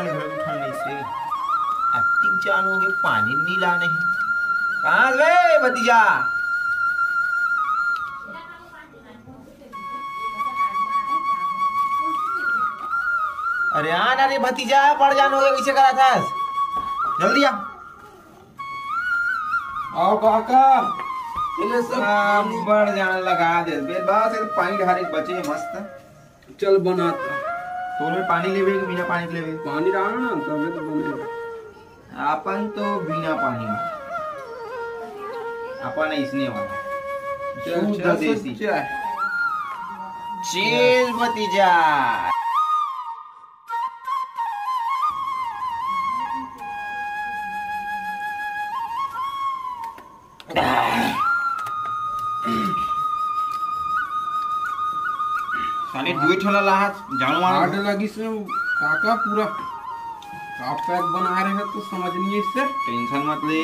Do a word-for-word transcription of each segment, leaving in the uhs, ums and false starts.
घर उठा नहीं से। अब तीन चार हो गए, पानी नहीं लाने हैं। कहाँ गए भतीजा? अरे आ ना रे भतीजा, बड़ जान हो गए, कैसे करा था? जल्दी आ। आओ काका, ये ले सब हाँ, पानी। बड़ जान लगा दे बे, बस ये पानी ढारे के बचे हैं मस्त। चल बनाता। तोर में पानी लेबे कि बिना पानी के लेबे? पानी डाल ना, तबे तो बने। अपन तो बिना पानी में, अपन इसने वाला चल, शुद्ध चल, देसी। सोच क्या है? चीज भतीजा। साले दुए ठोला लाहत, जानो मारो। हार्ड लगी से काका पूरा टॉप पैक बना रहे हैं तो समझ नहीं है इससे। टेंशन मत ले,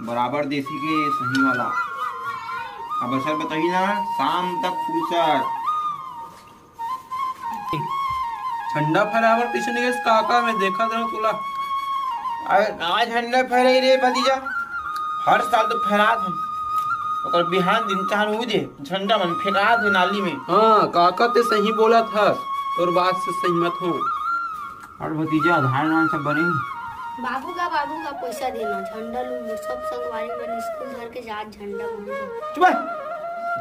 बराबर देसी के सही वाला। अब सर बताइए ना, शाम तक फुर्सत। झंडा फहरावर पीछे नहीं गए काका, मैं देखा था तुला। अरे, आज झंडा फहराई रे भतीजा, हर साल तो फहरात है। ओकर बिहान दिन चार बजे झंडा मन फेंकात है नाली में। हाँ काका, ते सही बोला था, तोर बात से सहमत हूँ। और भतीजा, धान वान सब बने? बाबू का, बाबू का पैसा देना, झंडा लूँ, सब संगवारी मन स्कूल धर के जात झंडा बन। चुप है।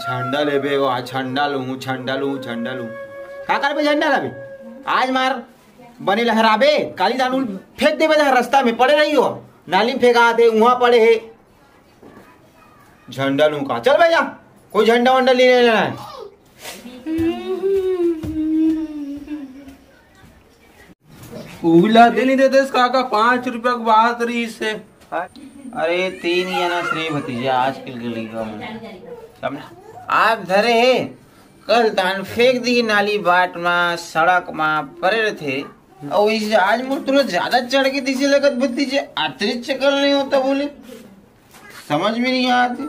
झंडा लेबे, वो आज झंडा लूँ, झंडा लूँ, झंडा लूँ। का करबे झंडा लाबे? आज मार बने लहराबे, काली दानू फेंक देबे जहाँ रास्ता में पड़े रही हो, नाली में फेंका दे, वहाँ पड़े है। झंडा लूँ का? चल भैया, कोई झंडा वंडा ले लेना है। उहिला दे नहीं देते इसका का पाँच रुपया के बात रही इससे। अरे तीन जना श्री भतीजा आजकल के लइका मन। समझ? आप धरे हे, कल तान फेंक दी नाली बाट मा, सड़क मा परे रथे। और इसे आज मोर तुरंत ज्यादा चढ़ के दिसे लगत भतीजे, अतिरिक्त चक्कर नहीं होता बोले। समझ में नहीं आते।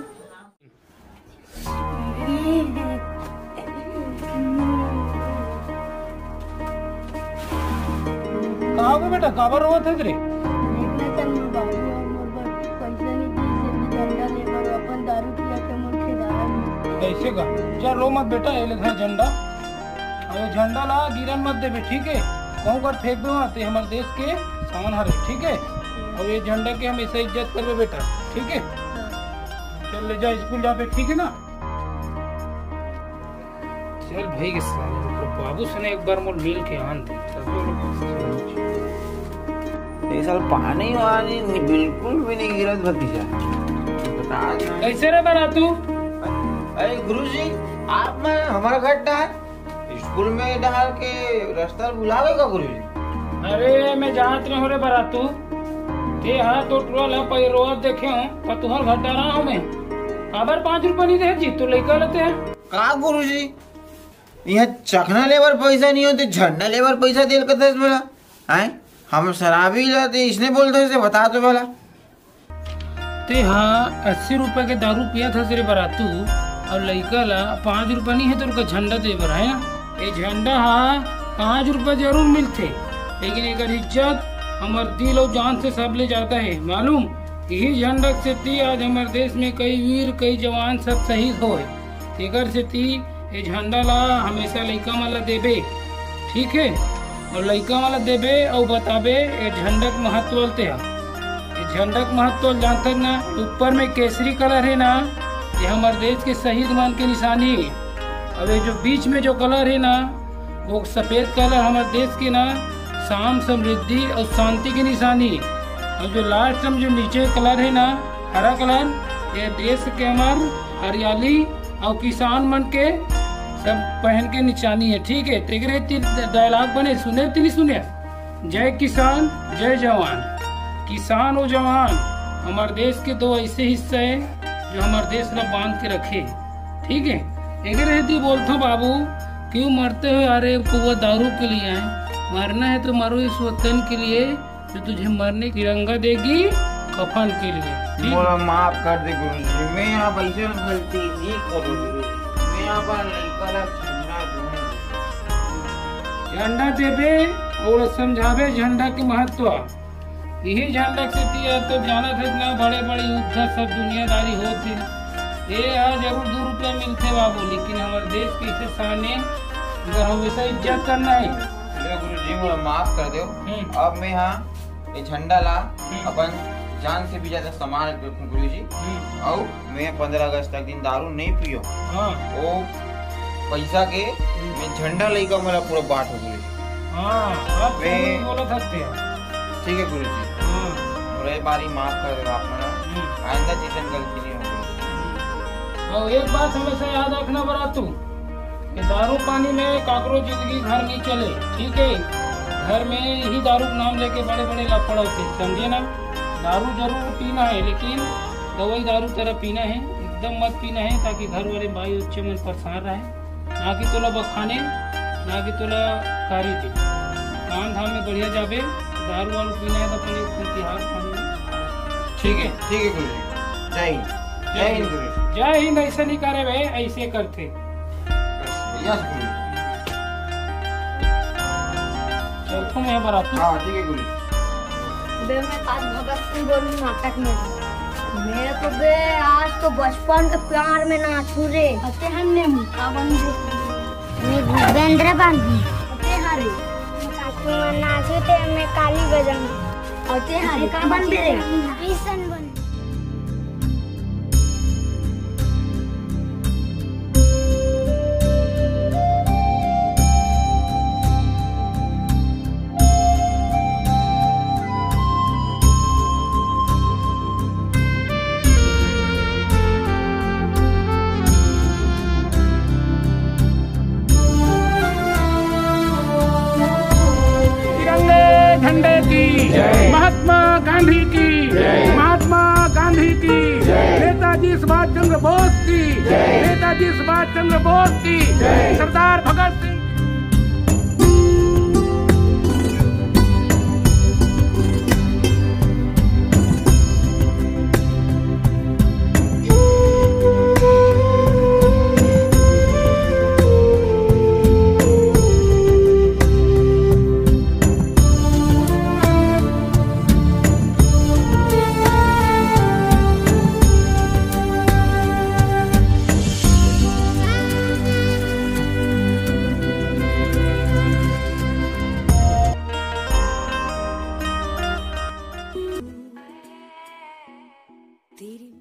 का हो गे बेटा, काबर रोवत हस रे? देखना चल, मोर बाबू ह मोर बर पइसा नइ दिस हे, झंडा ले बर अपन दारू पिया के मोर खेदारत हे। अइसे का? चल रो मत बेटा, ए ले धर झंडा। अउ ए झंडा ला गिरन मत देबे, ठीक हे? कहूँ कर फेंक दे मत, ए हमर देश के शान हरे, ठीक हे? अउ ए झंडा के हमेशा इज्जत करबे बेटा, ठीक हे? चल ले जा, स्कूल जाबे, ठीक हे ना? चल भाई के साले, तो बाबू से ना एक बार मोर मिल के आन दे, तब तो लोग समझ। ये साल पानी वानी नहीं, बिल्कुल भी नहीं गिरत भतीजा। बता ना। कैसे रे बरातू? अरे गुरुजी, आप मैं हमारा घर डाल, स्कूल में डाल के रास्ता भुला गए का गुरुजी? अरे मैं जानत नहीं हो रे बरातू, ते हा तो टुरा ला पै रोवत देखे हो, तो तुहर घर डाला हूँ मैं। काबर पाँच रुपया नहीं दे जी, तू लइका लेते हैं। का गुरुजी, यहाँ चखना लेबर पैसा नहीं होते, झंडा लेबर पैसा देल कथे मोला? आए, हम शराबी ला ते इसने बोलते से बता तो भला। ते हाँ अस्सी रुपए के दारू पिया था रे बरातू, और लइका ला पाँच रुपया नहीं है तो उनका झंडा दे बर है ना। ये झंडा हाँ पाँच रुपया जरूर मिलते, लेकिन एकर इज्जत हमर दिल और जान से सब ले जाता है मालूम। यही झंडा से आज हमर देश में कई वीर कई जवान सब शहीद होए। तेकर सेती ए झंडा ला हमेशा लइका मन ला देबे, ठीक हे? अउ लइका मन ला देबे अउ बताबे ए झंडा के महत्व ल तेहा। ए झंडा के महत्व ल जानथस ना, ऊपर में केसरी कलर हे ना, ये हमर देश के शहीद मन के निशानी हे। अउ ये जो बीच में जो कलर हे ना, वो सफेद कलर हमर देश के ना शान, समृद्धि अउ शांति के निशानी हे। अउ जो लास्ट में जो नीचे कलर हे ना, हरा कलर, ये देश के हमर हरियाली अउ किसान मन के सब पहन के निशानी हे, ठीक हे। तेकरे ती डायलॉग बने, सुने ती नहीं सुने? जय किसान, जय जवान। किसान अउ जवान हमर देश के दो ऐसे हिस्सा हे जो हमर देश ला बांध के रखे, ठीक हे। एकरे सेती बोलथों बाबू, क्यों मरते हो यार एक पौवा दारू के लिए? मरना है तो मरो इस वतन के लिए, जो तुझे मरने तिरंगा देगी कफन के लिए, ठीक? मोला माफ कर दे गुरुजी, मैं अब ऐसे गलती नहीं करूँ गुरुजी। मैं अब लइका ला झंडा दूंगा। झंडा देबे, ओला समझाबे झंडा के महत्व। यही झंडा के सेती आज तो जानत हे, इतना बड़े-बड़े युद्ध सब दुनियादारी होत हे। ये ह जरूर दू रुपया मिलथे बाबू, लेकिन हमर देश के इसे शान हे, अगर हमेशा इज्जत करना हे। ले गुरुजी, मोला माफ कर देव। हम्म। अब मैं हा ये झंडा ला हम्म। अपन जान से भी ज्यादा सम्मान रखूं गुरुजी। हम्म। अउ मैं पंद्रह अगस्त तक दिन दारू नहीं पियो। हाँ। वो पैसा के हम्म। मैं झंडा लेकर मेरा पूरा बांट हो गुरुजी। हाँ, अब मैं बोला सकते हैं। ठीक है गुरुजी। हाँ। मोला ये बारी माफ कर देना आप मन। हम्म। आइंदा जैसन गलती नहीं होगी। और एक बात हमेशा याद रखना बरातू, कि दारू पानी में काकरो जिंदगी घर नहीं चले, ठीक है? घर में ही दारू के नाम लेके बड़े-बड़े लफड़ा होते, समझे ना? दारू जरूर पीना है, लेकिन दवाई दारू तरह पीना है, एकदम मत पीना है, ताकि घर वाले भाई बच्चे मन परेशान रहे, ना कि तोला बखाने, ना कि तोला गारी दे। काम धाम में बढ़िया जाबे, दारू वारू पीना है तो अपने तिहार खाने में। ठीक है, ठीक है गुरुजी। जय हिंद। जय हिंद गुरुजी। जय हिंद। ऐसे नहीं करे बे, ऐसे करते। यस गुरुजी। चल, तुम यहाँ पर आ, तू। हाँ, ठीक है गुरुजी। बे, मैं आज भगत सिंह बोलूँ नाटक में। मैं तो बे, आज तो बचपन के प्यार में नाचू रे। अते हन्ने मुका बन दे। मैं भूपेंद्र बांधी। अते हरे। मैं नाचू ते मैं काली बजाऊँ। अते हरे। का बन दे रे? ईसन बन। तिरंगे झंडे की जय। महात्मा गांधी की जय। महात्मा गांधी की जय। नेताजी सुभाष चंद्र बोस की जय। नेताजी सुभाष चंद्र बोस की जय। सरदार भगत सिंह। तेरी